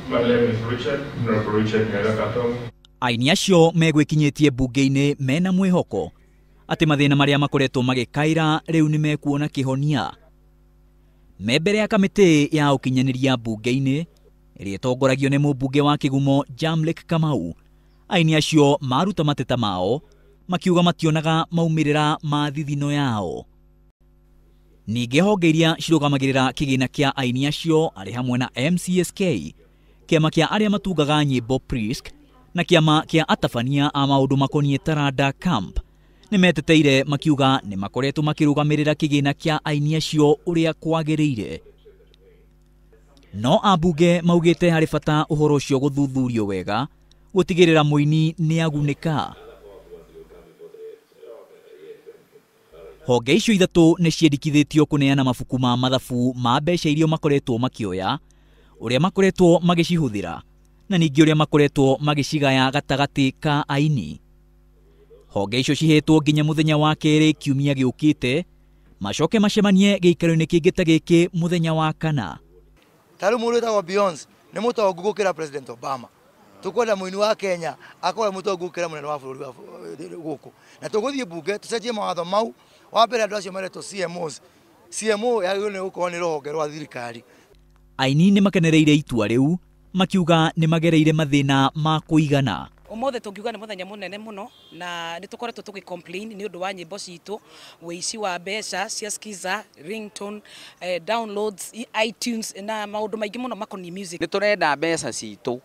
My name is Richard, Honorable Richard Nyaga Katongo. Aini acio megwĩkinyĩtie mbunge-inĩ mena mwĩhoko atĩ mathĩna marĩa makoretwo magĩkaira rĩu nĩ mekuona kĩhonia. Me mbere ya kamĩtĩ ya ũkinyanĩria mbunge-inĩ ĩrĩa ĩtongoragio nĩ mũmbunge wa Kĩgumo Jamlek Kamau, aini acio maruta mateta mao makiuga mationaga maumĩrĩra ma thithino yao. Ningĩ honge iria cirũgamagĩrĩra kĩgĩna kĩa aini acio arĩ hamwe na MCSK, kĩama kĩa arĩa matungaga nyĩmbo PRISK, na kĩama kĩa atabania a maũndũ makoniĩ Taranda Camp nĩ meteteire makiuga nĩ makoretwo makĩrũgamĩrĩra kĩgĩna kĩa aini acio ũrĩa kwagĩrĩire. No ambunge maugĩte harĩ bata ũhoro ũcio gũthuthurio wega gũtigĩrĩra mũini nĩ agunĩka. Honge icio ithatũ nĩ ciendekithĩtio kũneana mabuku ma mathabu ma mbeca iria makoretwo makĩoya, ũrĩa makoretwo magĩcihũthĩra, na ningĩ ũrĩa makoretwo magĩcigaya gatagatĩ ka aini. Honge icio cihetwo nginya mũthenya wa kerĩ kiumia gĩũkĩte, macoke macemanie gĩikaro-inĩ kĩngĩ ta gĩkĩ mũthenya wa kana. Ta rĩu mũndũ wĩtagwo Beyonce nĩ mũtongu gũkĩra President Obama. Tũkwenda mũini wa Kenya akorwo mũtongu gũkĩra mũnene wa bũrũri wa gũkũ. Na tũgũthiĩ mbunge tũcenjie mawatho mau. Wa mbere andũ acio maretwo CMOs. CMO yagĩrĩirwo nĩ gũkorwo nĩ rũhonge rwa thirikari. Aini nĩ makenereire itua rĩu makiuga nĩ magereire mathĩna ma kũigana. Ũmũthĩ tũngiuga nĩ mũthenya mũnene mũno na nĩ tũkoretwo tũgĩ complain nĩ ũndũ wa nyĩmbo citũ, wĩici wa mbeca cia Skiza, ringtone, downloads, iTunes na maũndũ maingĩ mũno makoniĩ music. Nĩ tũrenda mbeca citũ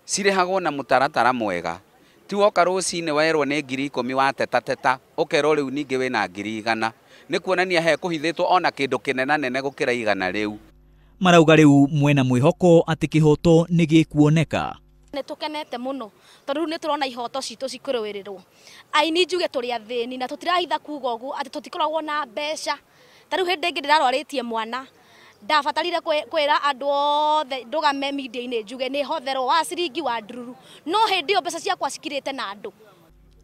cirĩhagwo na mũtaratara mwega. Ti woka rũcinĩ werwo nĩ 10,000 watetateta ũkerwo rĩu ningĩ wĩna 100,000. Nĩ kuonania he kũhithĩtwo ona kĩndũ kĩnenanene gũkĩra 100 rĩu. Marauga rĩu mwena mwĩhoko atĩ kĩhoto nĩ gĩkuoneka. Nĩ tũkenete mũno tondũ rĩu nĩ tũrona ihoto citũ cikũrũĩrĩrwo. Aini njuge tũrĩ athĩni na tũtirahitha kuga ũguo atĩ tũtikoragwo na mbeca. Ta rĩu hĩndĩ ĩngĩ ndĩrarwarĩtie mwana, ndabatarire kwĩra andũ othe ndũgame media-inĩ njuge nĩ hotherwo wa ciringi wa ndururu, no hĩndĩ ĩyo mbeca ciakwa cikirĩte na andũ.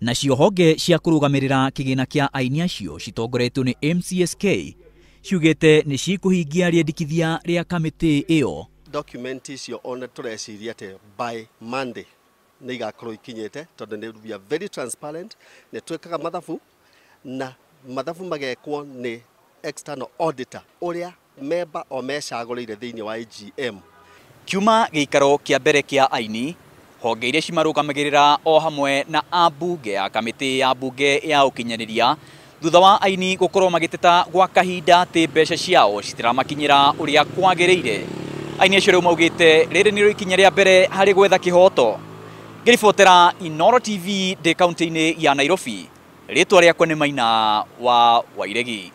Nacio honge cia kũrũgamĩrĩra kĩgĩna kĩa aini acio citongoretio nĩ MCSK ciugĩte nĩ cikũhingia rĩendekithia rĩa kamĩtĩ ĩyo. Document icio ona tũreciria atĩ by Monday nĩ igakorwo ikinyĩte tondũ nĩ we are very transparent, nĩ twĩkaga mathabu na mathabu magekwo nĩ external auditor ũrĩa member o mecagũrĩire thĩinĩ wa AGM. Kiuma gĩikaro kĩa mbere kĩa aini, honge iria cimarũgamagĩrĩra o hamwe na ambunge ya kamĩtĩ ya mbunge ya ũkinyanĩria thutha wa aini gũkorwo magĩteta gwa kahinda atĩ mbeca ciao citiramakinyĩra ũrĩa kwagĩrĩire. Aini acio rĩu maugĩte rĩrĩ nĩrĩo ikinya rĩa mbere harĩ gwetha kĩhoto. Ngĩribotera Inooro TV ndĩ kaunti-inĩ ya Nairobi, rĩtwa rĩakwa nĩ Maina wa Wairegi.